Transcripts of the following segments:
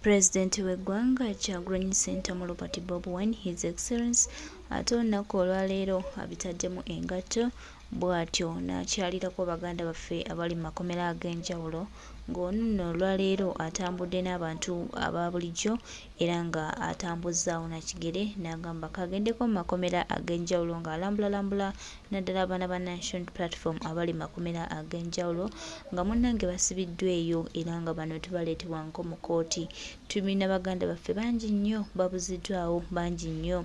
Pulezidenti w'eggwanga Kyagulanyi Ssentamu Robert Bobi Wine His Excellence ate olunaku olwaleero abitaddemu engatto bw'atyo n'akyalirako baganda baffe abali mu makomera ag'enjawulo ng'ono nno olwaleero atambudde n'abantu aba bulijjo era nga atambuzzaawo na kigere n'agamba kagendeko mu makomera ag'enjawulo ng'alambulalambula naddala abaana ba National Platform abali mu makomera ag'enjawulo nga munnange basibiddwa eyo era nga bano tebaleetebwangako mu kkooti. Tulina baganda baffe bangi nnyo babuziddwawo, bangi nnyo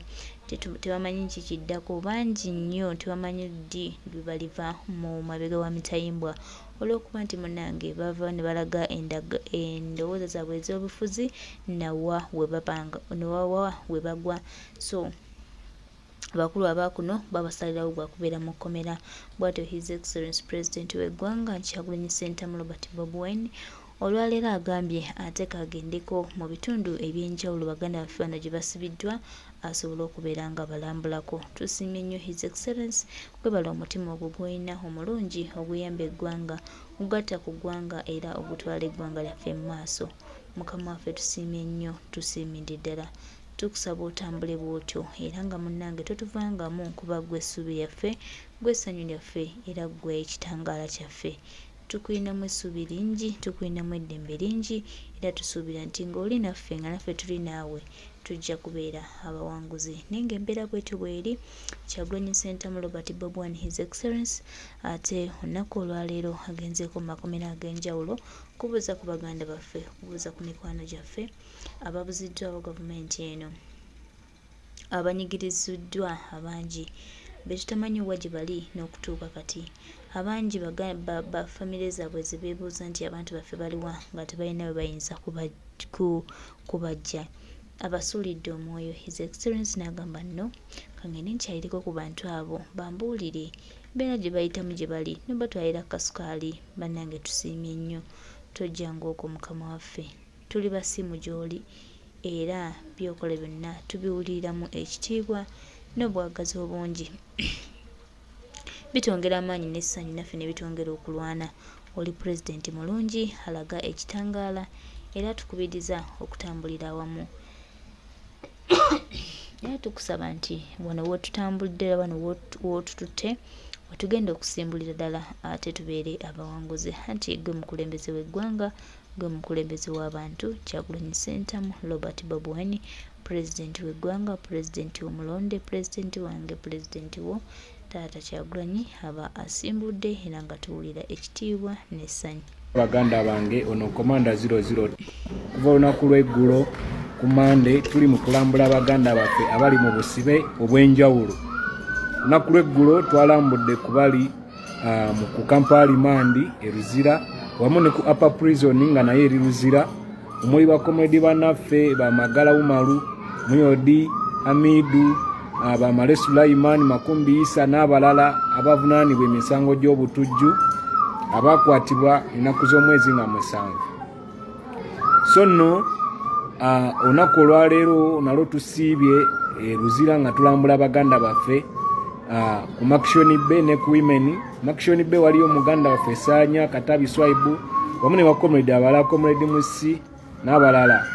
tebamanyi ki kiddako, bangi nnyo tebamanyi ddi lwe baliva mu mabega wa mitayimbwa olw'okuba nti munnange bava ne balaga endowooza zaabwe ez'obufuzi nawa we babanga nawa we bagwa so Abakulu aba kuno babasalirawo gwa kubeera mu kkomera. Bwatyo His Excellency Pulezidenti w'eggwanga Kyagulanyi Ssentamu Robert Bobi Wine olwaleero agambye ate kagendeko mu bitundu eby'enjawulo baganda baffe bano gye basibiddwa asobole okubeera nga balambulako. Tusiimye nnyo His Excellency webale omutima ogwo gw'olina omulungi oguyamba eggwanga, ogugatta ku ggwanga era ogutwala eggwanga lyaffe mu maaso. Mukama waffe tusiimye nnyo tusiimidde ddala. Tukusaba otambule bwotyo era nga munnange totuvangamu kuba ggwe ssuubi lyaffe, ggwe ssanyu lyaffe era ggwe kitangaala kyaffe. Tukulinamu essuubi lingi, tukulinamu eddembe lingi era tusuubira nti ng'oli naffe nga naffe tuli naawe tujja kubeera abawanguzi. Naye ng'embeera bwetyo bweri, Kyagulanyi Ssentamu Robert Bobi Wine His Excellence ate olunaku olwaleero agenzeeko mu makomera ag'enjawulo kubuuza ku baganda baffe, kubuuza ku mikwano gyaffe ababuziddwawo gavumenti eno abanyigiriziddwa abangi betutamanyi wa gye bali n'okutuuka kati. Abangi ba famire zaabwe ze beebuuza nti abantu baffe baliwa nga tebalina we bayinza kubaggya. Abasuulidde omwoyo His Excellency n'agamba nno kangende nkyalireko ku bantu abo bambuulire embeera gye bayitamu gye bali n'obatwalira kasukaali bannange tusiimye nnyo tojjanga okwo mukama waffe. Tuli basiimu gy'oli era by'okola byonna tubiwuliriramu ekitiibwa n'obwagazi obungi. Bitwongera amaanyi n'essanyu naffe ne bitwongera okulwana. Oli Pulezidenti mulungi alaga ekitangaala era atukubiriza okutambulira awamu. Era tukusaba nti wano w'otutambulidde era wano w'otututte wetugenda okusimbulira ddala ate tubeere abawanguzi anti ggwe mukulembeze w'eggwanga Gwe mukulembeze w'abantu Kyagulanyi Ssentamu Robert Bobi Wine Pulezidenti w'eggwanga Pulezidenti omulonde Pulezidenti wange Pulezidenti wo Taata Kyagulanyi aba asimbudde era nga tuwulira ekitiibwa n'essanyu. Baganda bange ono komanda 00 okuva olunaku lw'eggulo ku mande tuli mu kulambula baganda baffe abali mu busibe obw'enjawulo. Olunaku lw'eggulo twalambudde ku bali ku Kampala Limandi e Luzira wamu ne ku Upper Prison nga naye eri Luzira omuli bakomedi banaffe bamagala Umaru Muyodi Hamidu bamale Sulaiman Makumbi Isa n'abalala abavunaanibwa emisango gy'obutujju abakwatibwa ennaku z'omwezi nga 7. So nno olunaku olwaleero nalwo tusiibye e Luzira nga tulambula baganda baffe ku Maction Bay ne ku Women. Maction Bay waliyo muganda waffe Saanya Katabi Swaibu wamu ne bakomrade abalala, Comrade Musi n'abalala.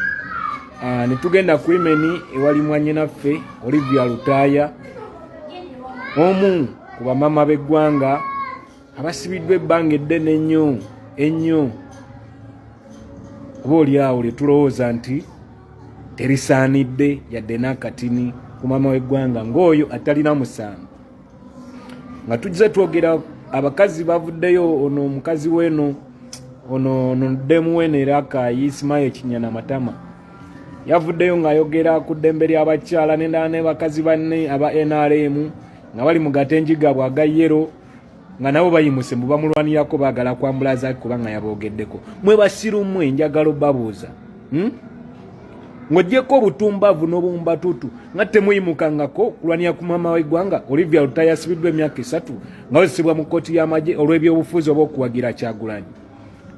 Ne tugenda ku Women ewali mwannyinaffe Olivia Lutaaya, omu ku bamama b'eggwanga abasibiddwa ebbanga eddene ennyo ennyo, oba oli awo lye tulowooza nti terisaanidde yadde n'akatini ku maama w'eggwanga ng'oyo atalina musango. Nga tujze twogera, abakazi bavuddeyo, ono omukazi w'eno ono ono ddemu w'eno era akayi Ismail Kinyana Matama yavuddeyo ng'ayogera ku ddembe ly'abakyala n'endala ne bakazi banne aba NRM nga bali mu gatengi gaabwe aga yero nga nabo bayimuse mbu bamulwanirako baagala kwambula Zaake kubanga yaboogeddeko. Mwe basiru mmwe, njagala obabuuza, Ng'oggyeko obutumbavu n'obumbatutu nga temuyimukangako kulwanira ku maama w'eggwanga Olivia Lutaaya yasibiddwa emyaka 3 nga bazisibwa mu kkooti y'amagye olw'ebyobufuzi oba okuwagira Kyagulanyi.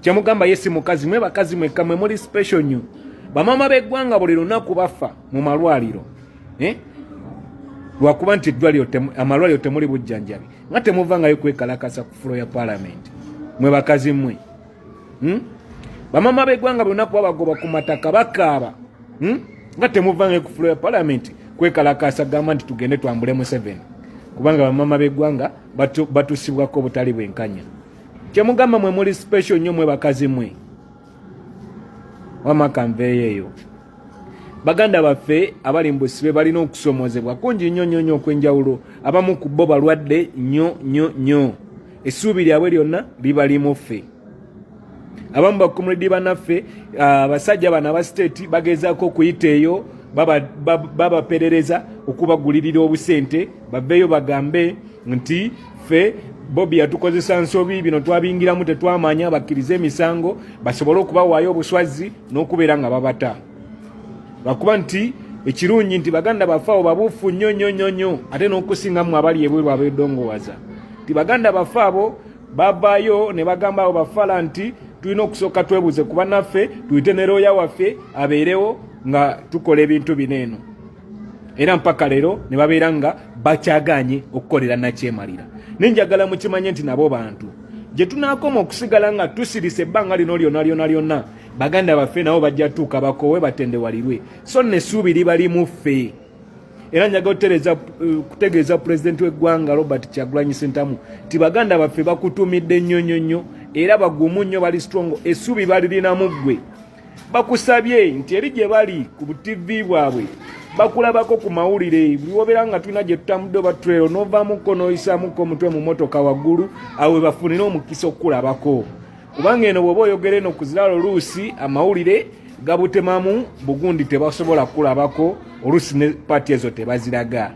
Kyemugamba ye si mukazi? Mwe bakazi mwekka mwe muli special nnyo. Bamaama b'eggwanga buli lunaku bafa mu malwaliro, eh? Lwakuba nti amalwaliro temuli bujjanjabi nga temuvangayo kwekalakasa ku fulo ya palamenti. Mwe bakazi mmwe, Bamama b'eggwanga buli lunaku babagoba ku mataka bakaaba, Nga temuvangayo ku fulo ya palamenti kwekalakaasa gamba nti tugende twambule Museveni, kubanga bamama b'eggwanga batusibwako obutali bwenkanya. Kyemugamba mwe muli special nnyo mwe bakazi mwe. Wamma kanveeyo eyo. Baganda baffe abali mu busibe balina okusomozebwa kungi nnyo nnyo nnyo okw'enjawulo. Abamu ku bo balwadde nnyo nnyo nnyo, essuubi lyabwe lyonna liba limu ffe. Abamu bakomuledi bannaffe, abasajja bano aba siteeti bagezaako okuyita eyo babaperereza okubagulirira obusente baveeyo bagambe nti ffe Bobi yatukozesa nsobi, bino twabingiramu tetwamanya, bakkirize emisango basobole okubawaayo obuswazi n'okubeera nga babata. Lwakuba nti ekirungi nti baganda baffe abo babuufu nnyo nnyo nnyo nnyo, ate n'okusinga mmwe abali ebweru abeedongowaza, nti baganda baffe abo bavaayo ne bagamba abo bafala nti tulina okusooka twebuuze ku bannaffe, tuyite ne looya waffe abeerewo nga tukola ebintu bino eno. Era mpaka leero ne babeera nga bakyagaanye okukolera nakyemalira. Naye njagala mukimanye nti nabo bantu. Gye tunaakoma okusigala nga tusirise ebbanga lino lyonna lyonna lyonna, baganda baffe nabo bajja tuuka bakoowe batendewalirwe. So nno essuubi liba limu ffe. Era njagala kutegeeza pulezidenti w'eggwanga Robert Kyagulanyi Ssentamu nti baganda baffe bakutumidde nnyo nnyo nnyo, era bagumu nnyo, bali strong, essuubi balirinamu ggwe. Bakusabye nti eri gye bali ku TV bwabwe bakulabako ku mawulire, buli wobeera nga tulina gye tutambudde oba trail n'ovaamuko n'oyisaamuko omutwe mu motoka waggulu, awo we bafunire omukisa okukulabako. Kubanga eno bw'oba oyogera eno ku ziraalo oluusi amawulire gabutemamu bugundi, tebasobola kukulabako, oluusi ne paati ezo tebaziraga.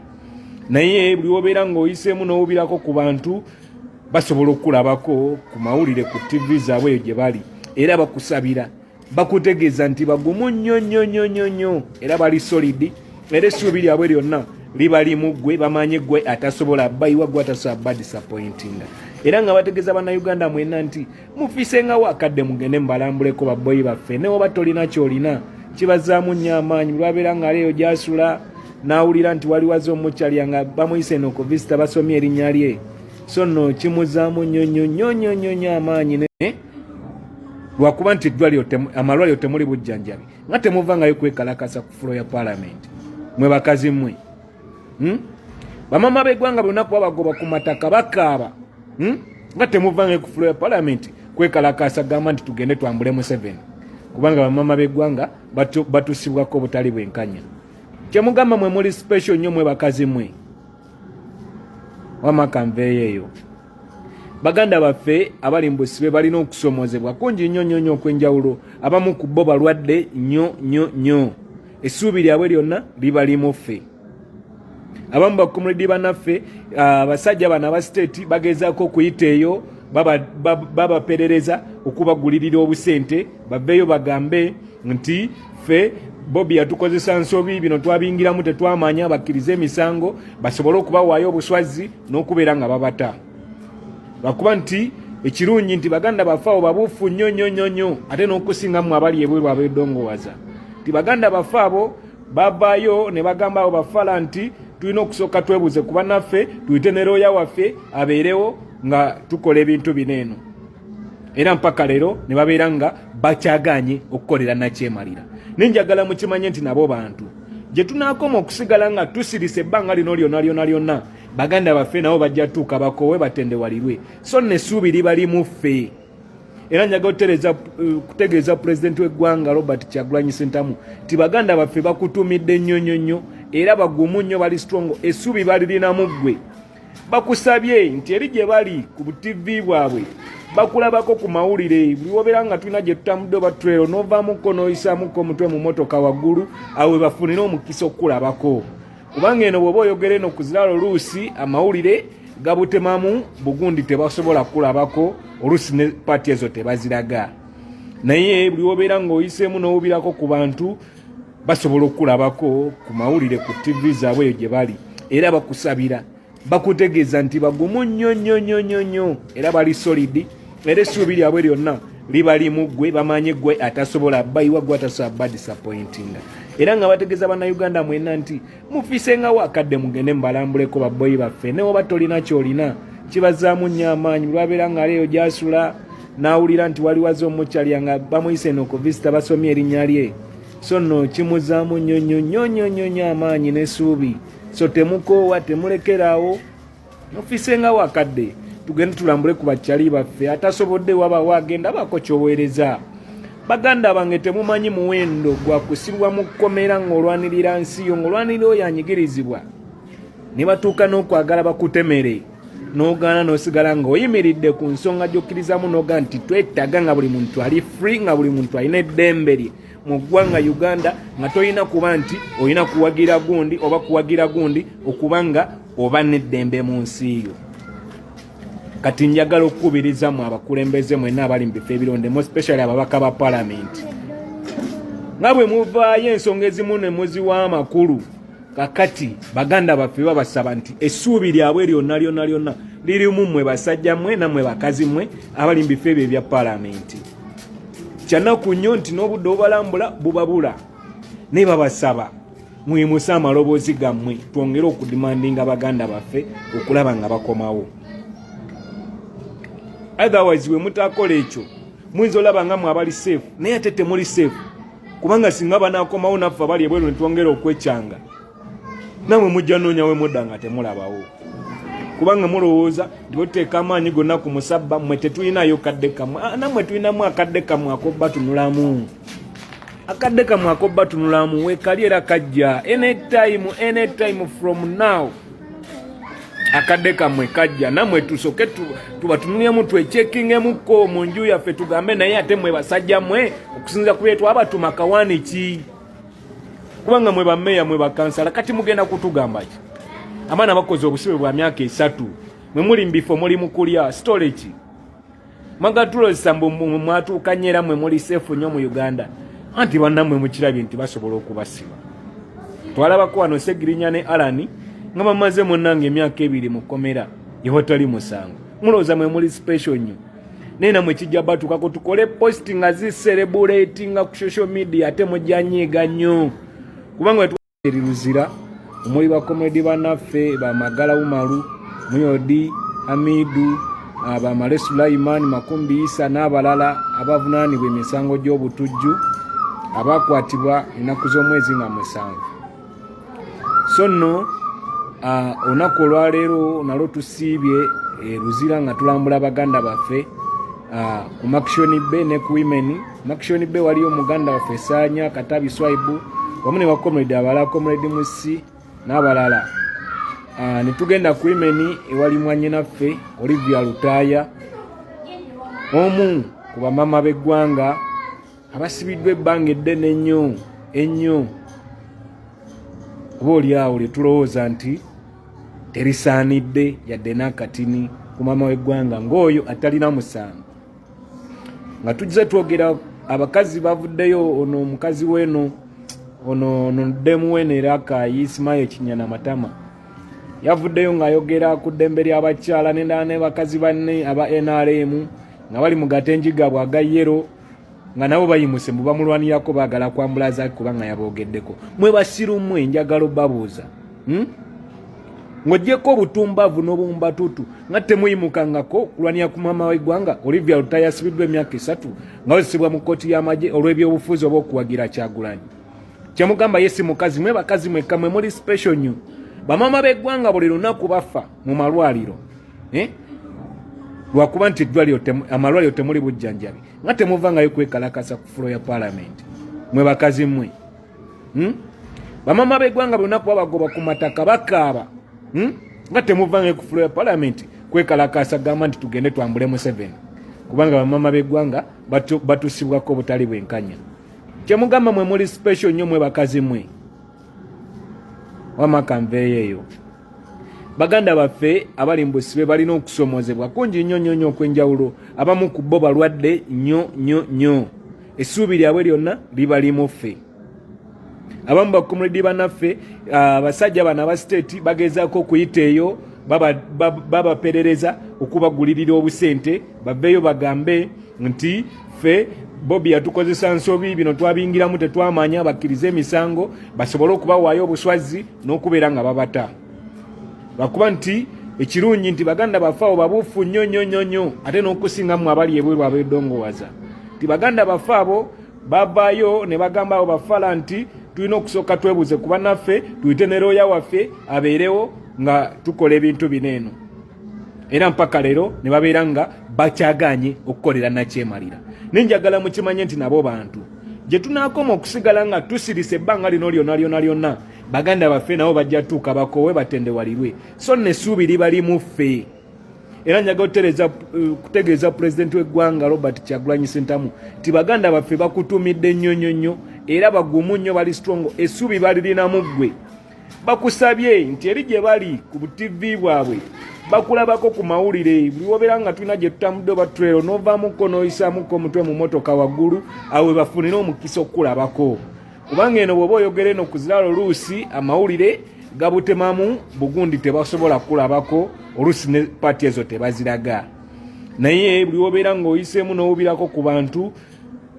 Naye buli wobeera ng'oyiseemu n'owubirako ku bantu basobola okukulabako ku mawulire ku TV zaabwe eyo gye bali, era bakusabira, bakutegeeza nti bagumu nnyo nnyo nnyo nnyo nnyo, era bali solid, era essuubi lyabwe lyonna liba limu ggwe. Bamanyi ggwe atasobola bayiwa, ggwe atasobola ba disappointinga. Era nga bategeeza bannayuganda mwenna nti mufiisengawo akadde mugende mubalambuleko babboyi baffe, ne woba tolina kyolina kibazaamu nnyo amaanyi. Lwabeera nga ali eyo gy'asula n'awulira nti waliwo azze omukyalya nga bamuyise eno ku visita basomye erinnya lye, so nno kimuzaamu nnyo nnyo nnyo nnyo nnyo nnyo amaanyi. Ne lwakuba nti eddwaliro amalwaliro temuli bujjanjabi, nga temuvangayo kwekalakasa ku fulo ya palamenti mwe bakazi mmwe, Bamama b'eggwanga buli lunaku babagoba ku mataka bakaaba, Nga temuvangayo ku fulo ya palamenti kwekalakasa gamba nti tugende twambule Museveni, kubanga bamama b'eggwanga batusibwako obutali bwenkanya. Kyemugamba mwe muli special nnyo mwe bakazi mwe. Wamma kanveeyo eyo. Baganda baffe abali mu busibe balina okusomozebwa kungi nnyo nnyo nnyo okw'enjawulo. Abamu ku bo balwadde nnyo nnyo nnyo, essuubi lyabwe lyonna liba limu ffe. Abamu bakomuledi bannaffe, abasajja bano aba siteeti bagezaako okuyita eyo babaperereza okubagulirira obusente baveeyo bagambe nti ffe Bobi yatukozesa nsobi, bino twabingiramu tetwamanya, bakkirize emisango basobole okubawaayo obuswazi n'okubeera nga babata. Lwakuba nti ekirungi nti baganda baffe abo babuufu nnyo nnyo nnyo nnyo, ate n'okusinga mmwe abali ebweru abeedongowaza, nti baganda baffe abo bavaayo ne bagamba abo bafala nti tulina okusooka twebuuze ku bannaffe, tuyite ne looya waffe abeerewo nga tukola ebintu bino eno. Era mpaka leero ne babeera nga bakyagaanye okukolera nakyemalira. Naye njagala mukimanye nti nabo bantu. Gye tunaakoma okusigala nga tusirise ebbanga lino lyonna lyonna lyonna, baganda baffe nabo bajja tuuka bakoowe batendewalirwe. So nno essuubi liba limu ffe. Era njagala kutegeeza pulezidenti w'eggwanga Robert Kyagulanyi Ssentamu nti baganda baffe bakutumidde nnyo nnyo nnyo, era bagumu nnyo, bali strong, essuubi balirinamu ggwe. Bakusabye nti eri gye bali ku TV bwabwe bakulabako ku mawulire, buli wobeera nga tulina gye tutambudde oba trail n'ovaamuko n'oyisaamuko omutwe mu motoka waggulu, awo we bafunire omukisa okukulabako. Kubanga eno bw'oba oyogera eno ku ziraalo oluusi amawulire gabutemamu bugundi, tebasobola kukulabako, oluusi ne paati ezo tebaziraga. Naye buli wobeera ng'oyiseemu n'owubirako ku bantu basobola okukulabako ku mawulire ku TV zaabwe eyo gye bali, era bakusabira, bakutegeeza nti bagumu nnyo nnyo nnyo nnyo nnyo, era bali solid, era essuubi lyabwe lyonna liba limu ggwe. Bamanyi ggwe atasobola bayiwa, ggwe atasobola ba disappointinga. Era nga bategeeza bannayuganda mwenna nti mufiisengawo akadde mugende mubalambuleko babboyi baffe, ne woba tolina kyolina kibazaamu nnyo amaanyi. Lwabeera nga ali eyo gy'asula N'awulira nti waliwo azze omukyalya nga bamuyise eno ku visita, basomye erinnya lye, so nno kimuzaamu nnyo nnyo nnyo nnyo nnyo nnyo amaanyi n'essuubi. So temukoowa, temulekeraawo, mufisengawo akadde tugende tulambule ku bakyali baffe. Atasobodde wabawo agenda baako kyoweereza. Baganda bange, temumanyi muwendo gwa kusibwa mu kkomera ng'olwanirira nsi yo, ng'olwanirira oyo anyigirizibwa, ne batuuka n'okwagala bakutemere n'ogaana, n'osigala ng'oyimiridde ku nsonga gy'okkirizamu, n'ogaa nti twetaaga nga buli muntu ali free, nga buli muntu alina eddembe lye mu ggwanga Uganda, nga tolina kuba nti olina kuwagira gundi oba kuwagira gundi okuba nga oba n'eddembe mu nsi yo. Kati njagala okukubiriza mu abakulembeze mwenna abali mu bifo ebirondemu, especially ababaka ba palamenti, nga bwe muvaayo ensonga ezimu ne muziwa amakulu. Kakati baganda baffe babasaba nti essuubi lyabwe lyonna lyonna lyonna lirimu mmwe basajja mmwe nammwe bakazi mmwe abali mu bifo ebyo ebya palamenti. Kyanaku nnyo nti n'obudde obubalambula bubabula, naye babasaba muyimuse amaloboozi gammwe twongere okudimandinga baganda baffe okulaba nga bakomawo. Otherwise, we mutakola ekyo, muyinza olaba nga mwe abali safe, naye ate temuli safe, kubanga singa banakomawo naffe abali ebweru netwongera okwekyanga, namwe mujja noonya we mudda nga temulabawo, kubanga mulowooza nti bwetuteeka amaanyi gonna ku musabba, mmwe tetulinayo kadde kammwe. Ah, nammwe tulinamu akadde kammwe akobatunulamu, akadde kammwe akobatunulamu wekali era kajja anytime, anytime from now. Akadde kammwe kajja, nammwe tusoke tubatunulemu, twecheckingemuko mu nju yaffe, tugambe naye ate mwe basajja mmwe, okusinza ku byetwabatuma kawaani ki? Kubanga mwe bameeya, mwe bakansala, kati mugenda kutugamba ki? Abaana bakoze obusibe bwa myaka 3, mwe muli mu bifo, muli mu kulya sitole ki? Magatulozesa mbu mwatuukanye era mwe muli safe nnyo mu Uganda. Anti bannammwe mukirabye nti basobola okubasiba. Twalabako wano Segirinya ne Alani nga bamaze munnange emyaka 2 mu kkomera ewatali musango. Mulowooza mwe muli special nnyo, naye namwe kijja batuukako. Tukole post nga ziserebulatinga ku social media, ate mujja nyiiga nnyo, kubanga eri Luzira omuli bakomedi bannaffe Bamagala Umaru, Muyodi Hamidu, Bamale Sulaiman, Makumbi Isa n'abalala abavunaanibwa emisango gy'obutujju, abakwatibwa ennaku z'omwezi nga 7. So nno olunaku olwaleero nalwo tusiibye e Luzira nga tulambula baganda baffe ku Murchison Bay ne ku Women. Murchison Bay waliyo omuganda waffe Saanya Katabi Swaibu wamu ne bakomrade abalala, Comrade Musi n'abalala. Ne tugenda ku Women ewali mwannyinaffe Olivia Lutaaya, omu ku bamama b'eggwanga abasibiddwa ebbanga eddene ennyo ennyo, oba oli awo lye tulowooza nti terisaanidde yadde n'akatini ku maama w'eggwanga ng'oyo atalina musango. Nga tujze twogera, abakazi bavuddeyo. Ono omukazi weno, ono ddemu weno era akayi Isimayo Kinyana Matama yavuddeyo ng'ayogera ku ddembe ly'abakyala nendala ne bakazi banne aba NRM nga bali mu gatengi gaabwe aga yellow, nga nabo bayimuse mbu bamulwanirako, baagala kwambula Zaake kubanga yaboogeddeko. Mwe basiru mmwe, njagala obbabuuza, Ng'oggyeko obutumbavu n'obumbatutu, nga temuyimukangako kulwanira ku maama w'eggwanga Olivia Lutaaya yasibiddwa emyaka 3 nga bazisibwa mu kkooti y'amagye olw'ebyobufuzi oba okuwagira Kyagulanyi. Kyemugamba ye si mukazi? Mwe bakazi mwekka mwe muli special nnyo? Bamaama b'eggwanga buli lunaku bafa mu malwaliro, eh? Lwakuba nti amalwaliro temuli bujjanjabi, nga temuvangayo kwekalakasa ku floor ya palamenti mwe bakazi mmwe, Bamama b'eggwanga buli lunaku babagoba ku mataka, bakaaba, Nga temuvangayo ku floor ya palamenti kwekalakasa gamba nti tugende twambule Museveni kubanga bamama b'eggwanga batusibwako obutali bwenkanya. Kyemugamba mwe muli special nnyo mwe bakazi mwe? Wamaka nveeyo eyo. Baganda baffe abali mu busibe balina okusomozebwa kungi nnyo nnyo nnyo okw'enjawulo. Abamu ku bo balwadde nnyo nnyo nnyo, essuubi lyabwe lyonna liba limu ffe. Abamu bakomredi bannaffe, abasajja bano aba state bagezaako okuyita eyo babaperereza okubagulirira obusente baveeyo bagambe nti ffe Bobi yatukozesa nsobi, bino twabingiramu tetwamanya, bakkirize emisango basobole okubawaayo obuswazi n'okubeera nga babata, lwakuba nti Ekirungi nti baganda baffe abo babuufu nnyo nnyo nnyo nnyo, ate n'okusinga mmwe abali ebweru abeedongowaza nti baganda baffe abo bavaayo ne bagamba abo bafala nti tulina okusooka twebuuze ku bannaffe, tuyite ne looya waffe abeerewo nga tukola ebintu bino eno. Era mpaka leero ne babeera nga bakyagaanye okukolera nakyemalira. Naye njagala mukimanye nti nabo bantu. Gye tunaakoma okusigala nga tusirise ebbanga lino lyonna lyonna lyonna, baganda baffe nabo bajja tuuka bakoowe batendewalirwe. So nno essuubi liba limu ffe. Era njagala kutegeeza pulezidenti w'eggwanga Robert Kyagulanyi Ssentamu nti baganda baffe bakutumidde nnyo nnyo nnyo, era bagumu nnyo, bali strong, essuubi balirinamu ggwe. Bakusabye nti eri gye bali ku butivi bwabwe bakulabako ku mawulire, buli wobeera nga tulina gye tutambudde oba trail n'ovaamuko n'oyisaamuko omutwe mu motoka waggulu, awo we bafunire omukisa okukulabako. Kubanga eno bw'oba oyogera eno ku ziraalo oluusi amawulire gabutemamu bugundi, tebasobola kukulabako, oluusi ne paati ezo tebaziraga. Naye buli wobeera ng'oyiseemu n'owubirako ku bantu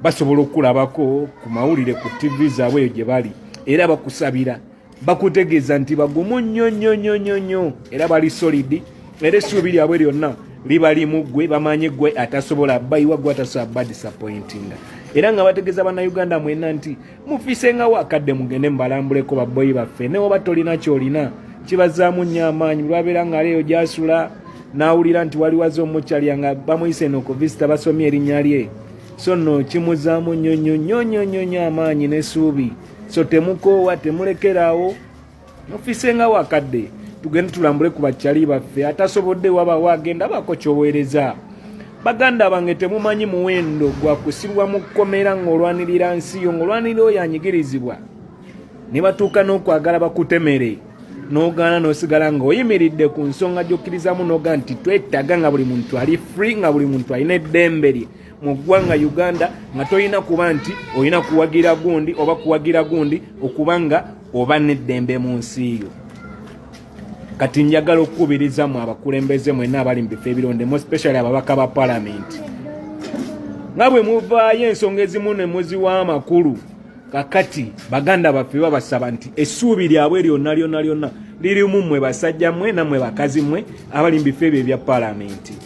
basobola okukulabako ku mawulire ku ttivi zaabwe eyo gye bali, era bakusabira, bakutegeeza nti bagumu nnyo nnyo nnyo nnyo nnyo, era bali solidi, era essuubi lyabwe lyonna liba limu ggwe, bamanyi ggwe atasobola bayiwa, ggwe atasobola badisappointinga. Era nga bategeeza bannayuganda mwenna nti mufiisengawo akadde mugende mubalambuleko babboyi baffe, ne woba tolina ky'olina kibazaamu nnyo amaanyi. Lwabeera nga ali eyo gy'asula n'awulira nti waliwo azze omukyalya nga bamuyise eno ku visita basomye erinnya lye, so nno kimuzaamu nnyo nnyo nnyo nnyo nnyo nnyo amaanyi n'essuubi. So temukoowa, temulekeraawo, mufiisengawo akadde tugende tulambule ku bakyali baffe. Atasobodde wabawo agenda baako kyoweereza. Baganda bange, temumanyi muwendo gwa kusibwa mu kkomera ng'olwanirira nsi yo, ng'olwanirira oyo anyigirizibwa, ne batuuka n'okwagala bakutemere n'ogaana n'osigala ng'oyimiridde ku nsonga gy'okkirizamu, n'ogaa nti twetaaga nga buli muntu ali free, nga buli muntu alina eddembe lye mu ggwanga Uganda, nga tolina kuba nti olina kuwagira gundi oba kuwagira gundi okuba nga oba n'eddembe mu nsi yo. Kati njagala okukubiriza mu abakulembeze mwenna abali mu bifo ebirondemu, especially ababaka ba palamenti, nga bwe muvaayo ensonga ezimu ne muziwa amakulu. Kakati baganda baffe babasaba nti essuubi lyabwe lyonna lyonna lyonna lirimu mmwe basajja mmwe nammwe bakazi mmwe abali mu bifo ebyo ebya palamenti.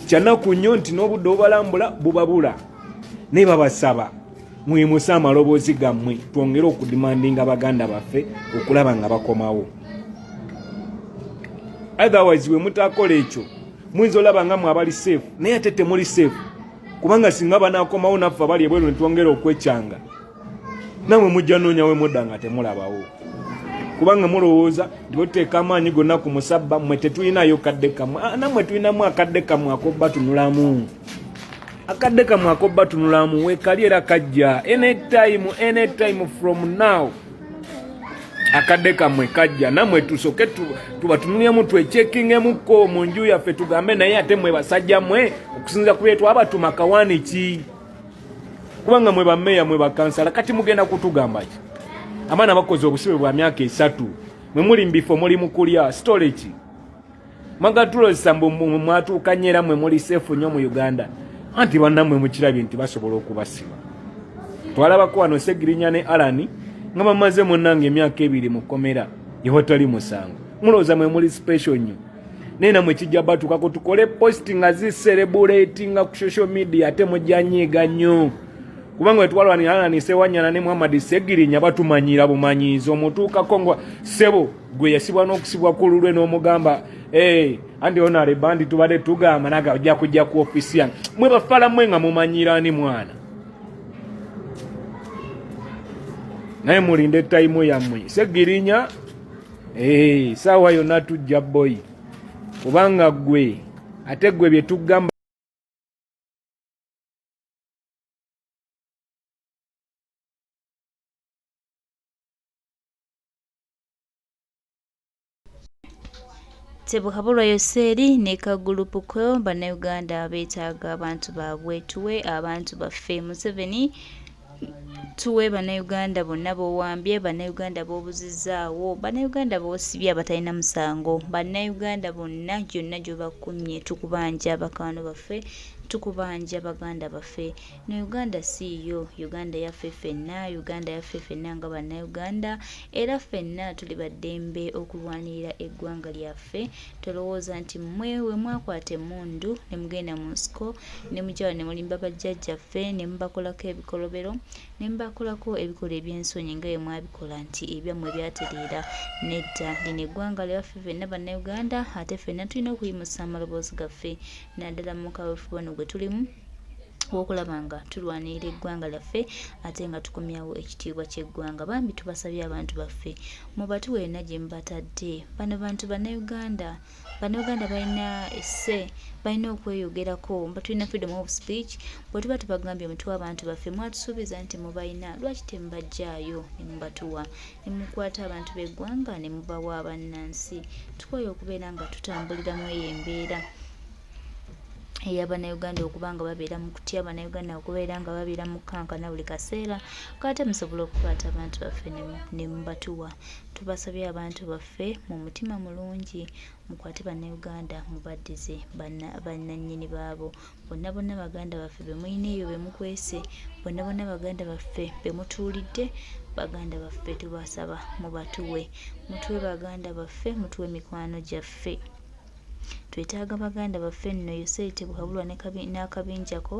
Kyanaku nnyo nti n'obudde obubalambula bubabula, naye babasaba mwimuse amaloboozi gammwe twongere okudimandinga baganda baffe okulaba nga bakomawo. Otherwise bwe mutakola ekyo muyinza olaba nga mwe abali safe, naye ate temuli safe, kubanga singa banaakomawo naffe abali ebweru ne twongera okwekyanga, namwe mujja noonya we mudda nga temulabawo, kubanga mulowooza nti bwetuteeka amaanyi gonna ku musabba mmwe tetulinayo kadde kammwe. Nammwe tulinamu akadde kammwe ak'obbatunulamu, akadde kammwe ak'obbatunulamu weekali era kajja anytime, anytime from now akadde kammwe kajja. Nammwe tusooke tubatunulemu, twecheckingemukko mu nju yaffe, tugambe naye ate mmwe basajja mmwe okusinziira ku bye twabatuma kawaani ki, kubanga mwe bameeya mwe bakansala kati mugenda kutugamba ki? Abaana bakoze obusibe bwa myaka 3, mwe muli mu bifo muli mu kulya sitole ki magatulozesa mbu mwatuukanye era mwe muli seefu nnyo mu Uganda. Anti bannammwe mukirabye nti basobola okubasiba. Twalabako wano Segirinya ne Alani nga bamaze munnange emyaka 2 mu kkomera ewatali musango. Mulowooza mwe muli special nnyo, naye namwe kijja batuukako. Tukole post nga ziserebuletinga ku social media, ate mujja nyiiga nnyo, kubanga wetwalwanira Alani Sewanyana ne Muhammad Segirinya batumanyira bumanyiizi. Omutuukako nga ssebo gwe yasibwa n'okusibwa ku lulwe n'omugamba hey, anti onale bandi tubadde tugamba naga ojja kujja ku ofisi yange. Mwe bafala mmwe nga mumanyira ani mwana, naye mulinde tayimu yammwe. Segirinya hey, saawa yonna tujja boyi, kubanga gwe ate gwe bye tugamba. Tebuhabulwa Yoseeri ne kagulupu ko Bannayuganda beetaaga abantu baabwe, tuwe abantu baffe. Museveni tuwe Bannayuganda bonna b'owambye, Bannayuganda b'obuzizzaawo, Bannayuganda b'osibye abatalina musango, Bannayuganda bonna gyonna gy'obakumye, tukubanja bakaano baffe Tukubanja baganda baffe. No Uganda si yiyo, Uganda yaffe ffenna, Uganda yaffe ffenna nga Bannayuganda era ffenna tuli ba ddembe okulwanirira eggwanga lyaffe. Tolowooza nti mmwe we mwakwata emmundu ne mugenda mu nsiko ne mujja wano ne mulimba bajjajjaffe ne mubakolako ebikolobero ne mubakolako ebikolwa eby'ensonyi nga bwe mwabikola nti ebyammwe byatereera. Nedda, lino eggwanga lyaffe ffenna Bannayuganda ate ffenna tulina okuyimusa amaloboozi gaffe naddala mu kaweefube ono gwe tulimu ow'okulaba nga tulwanirira eggwanga lyaffe ate nga tukomyawo ekitiibwa ky'eggwanga. Bambi tubasabye abantu baffe mubatuwe yonna gye mubatadde. Bano bantu Bannayuganda, Bannayuganda balina esse, balina okweyogerako, tulina freedom of speech. Bwe tuba tubagambye mutuwe abantu baffe, mwatusuubiza nti mubalina, lwaki temubaggyaayo ne mubatuwa ne mukwata abantu b'eggwanga ne mubawa bannansi? Tukooye okubeera nga tutambulira mu eyo embeera eya Bannayuganda okuba nga babeera mu kutya, Bannayuganda okubeera nga babeera mu kukankana buli kaseera. K'ate musobola okukwata abantu baffe ne mubatuwa. Tubasabye abantu baffe mu mutima mulungi mukwate Bannayuganda mubaddize bannannyini baabo. Bonna bonna baganda baffe be mulina eyo be mukwese, bonna bonna baganda baffe be mutuulidde, baganda baffe tubasaba mubatuwe. Mutuwe baganda baffe, mutuwe mikwano gyaffe. Twetaaga baganda baffe nno Yoseri Tibuhaburwa n'akabinja ko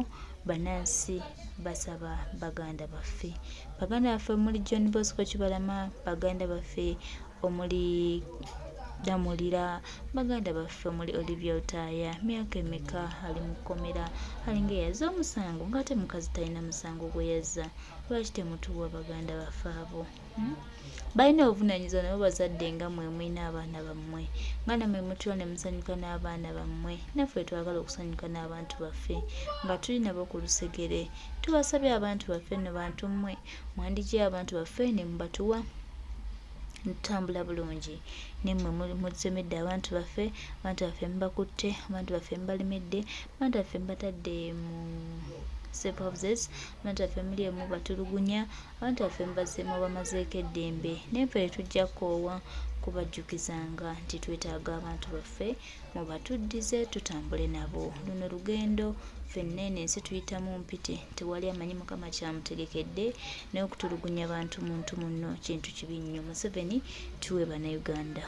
bannansi basaba baganda baffe. Baganda baffe omuli John Bosco Kibalama, baganda baffe omuli Damulira, baganda baffe omuli Olivia Lutaaya, myaka emeka ali mu kkomera alinga eyazza omusango ng'ate mukazi talina musango gwe yazza. Lwaki temutuwa baganda baffe abo? Hmm? Balina obuvunanyizibwa nabo bazadde nga mwe mulina abaana bammwe nga namwe mutula ne musanyuka n'abaana bammwe naffe twagala okusanyuka n'abantu baffe nga tuli nabo ku lusegere tubasabye abantu baffe nno bantu mmwe mwandigyeyo abantu baffe ne mubatuwa ntutambula bulungi nemmwe mututemedde abantu baffe abantu baffe mubakutte abantu baffe mubalemedde abantu baffe mubatadde mu safe houses abantu baffe muli emu batulugunya Abantu baffe mubamazeeko eddembe naye ffe tetujja kukoowa kubajjukizanga nti twetaaga abantu baffe mubatuddize tutambule nabo. Luno lugendo ffenna eno ensi tuyitamu mpite tewali amanyi Mukama kyamutegekedde naye okutulugunya bantu muntu munno kintu kibi nnyo. Museveni tuwe banauganda.